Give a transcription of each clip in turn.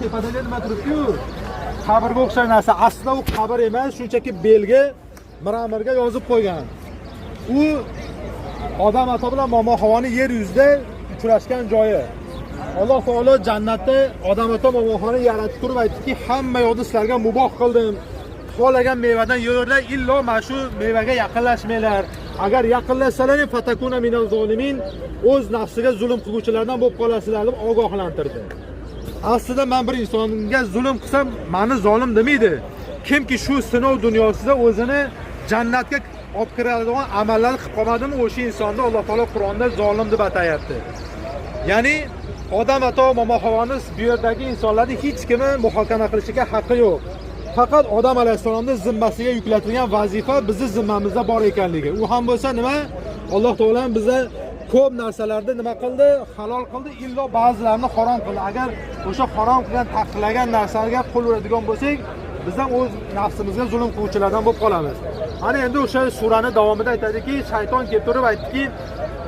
Tepadagi nima turibdi-yu? Qabrga o'xshagan narsa. Aslida u qabr emas, shunchaki belgi, мрамор ga yozib qo'ygan. U Odam ata bilan Momo Havoni yer yuzida uchrashgan joyi. Alloh taolo jannatda Odam ata, Momo Havoni yaratib turib aytdiki, hamma yoqni sizlarga muboh qildim. Xohlagan mevadan yeringlar, illo mana shu mevaga yaqinlashmanglar. Agar yaqinlashsalaring, فتكونا من الظالمين, o'z nafsiga zulm qilguvchilardan bo'lib qolasizlar deb ogohlantirdi. Aslida men bir insonga zulm qilsam, meni zolim demaydi. Kimki shu sinov dunyosida o'zini jannatga olib kiradigan amallar qilib qolmadimi, o'sha insonni Alloh taolo Qur'onda zolim deb atayapti. Ya'ni Odam ato, Momo Havoni bu yerdagi insonlarni hech kimi muhokama qilishga haqqi yo'q. Faqat Odam alayhissalomning zimmasiga yuklatilgan vazifa bizni zimmamizda bor ekanligi. U ham bo'lsa nima? Alloh taolo biza ko'p narsalarni nima qildi? Halol qildi, illo ba'zilarini harom qildi. Agar o'sha harom qilgan, taqiqlagan narsalarga qo'l uradigan bo'lsak, biz ham o'z nafsimizga zulm qiluvchilardan bo'lib qolamiz. Ana endi o'sha surani davomida aytadiki, shayton kelib turib aytdiki,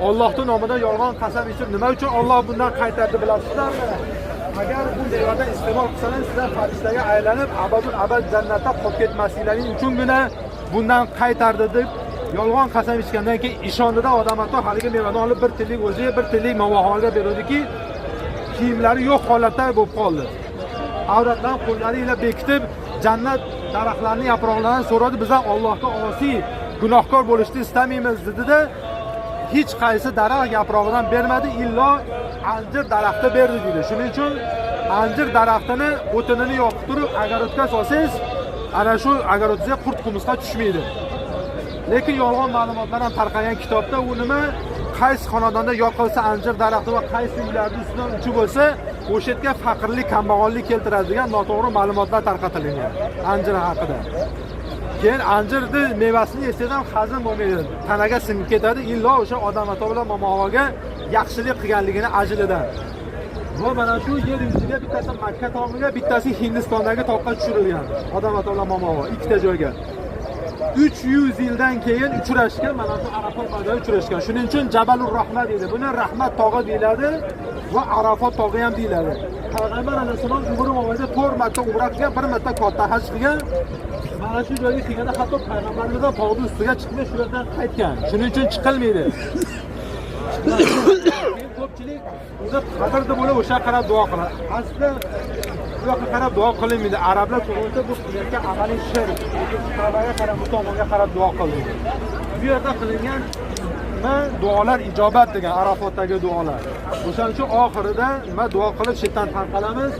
Allohning nomidan yolg'on qasam ichib, nima uchun Alloh bundan qaytardi bilasizlarmi? Agar bu mevadan iste'mol qilsangiz, sizlar farishtaga aylanib, abadul abad jannatda qolib ketmasliklaring uchungina bundan qaytardi deb yolg'on qasam ichgandan keyin ishondida Odam ato haligi mevani olib, bir tillik o'ziga, bir tillik momoxonga beruvdiki, kiyimlari yo'q holatda bo'lib qoldi. Avratlarni qo'llari ila bekitib, jannat daraxtlarini yaproqlaridan so'radi, biz ham Allohga osiy, gunohkor bo'lishni istamaymiz dedida, hech qaysi daraxt yaprog'idan bermadi, illo anjir daraxti berdi deydi. Shuning uchun anjir daraxtini o'tinini yoqib turib огород ga solsangiz, ana shu огород ingizga qurt qumursqa tushmaydi. Lekin yolg'on ma'lumotlar ham tarqalgan kitobda, u nima, qaysi xonadonda yoqilsa anjir daraxti va qaysi uylarni ustidan uchib bo'lsa, o'sha yerga faqirlik, kambag'allik keltiradi degan noto'g'ri ma'lumotlar tarqatilgan anjir haqida. Keyin anjirni mevasini yesangiz ham hazm bo'lmaydi, tanaga singib ketadi, illo o'sha Odam ato bilan Momo Havoga yaxshilik qilganligini ajridan. Va mana shu yer yuziga bittasi Makka tog'iga, bittasi Hindistondagi toqqa tushirilgan Odam ato bilan Momo Havo ikkita joyga. 300 yildan keyin uchrashgan, mana shu Arafat maydonida uchrashgan. Shuning uchun Jabalur Rahma deydi. Buni Rahmat tog'i deyiladi va Arafat tog'i ham deyiladi. Payg'ambar alayhissalom umri mobaynida 4 marta umra qilgan, bir marta katta haj qilgan. Mana shu joyga kelganda hatto payg'ambarimiz ham tog'ni ustiga chiqmay, shu yerdan qaytgan. Shuning uchun chiqilmaydi. Keyin ko'pchilik uni qabr deb o'ylab, o'sha qarab duo qiladi. Aslida bu yoqqa qarab duo qilinmaydi. Arablar ko'rinsa, bu qilayotgan amaliy shirk. Kabaga qarab, bu tomonga qarab duo qilinadi. Bu yerda qilingan nima duolar ijobat degan, Arafotdagi duolar. O'shaning uchun oxirida nima duo qilib shu yerdan tarqalamiz.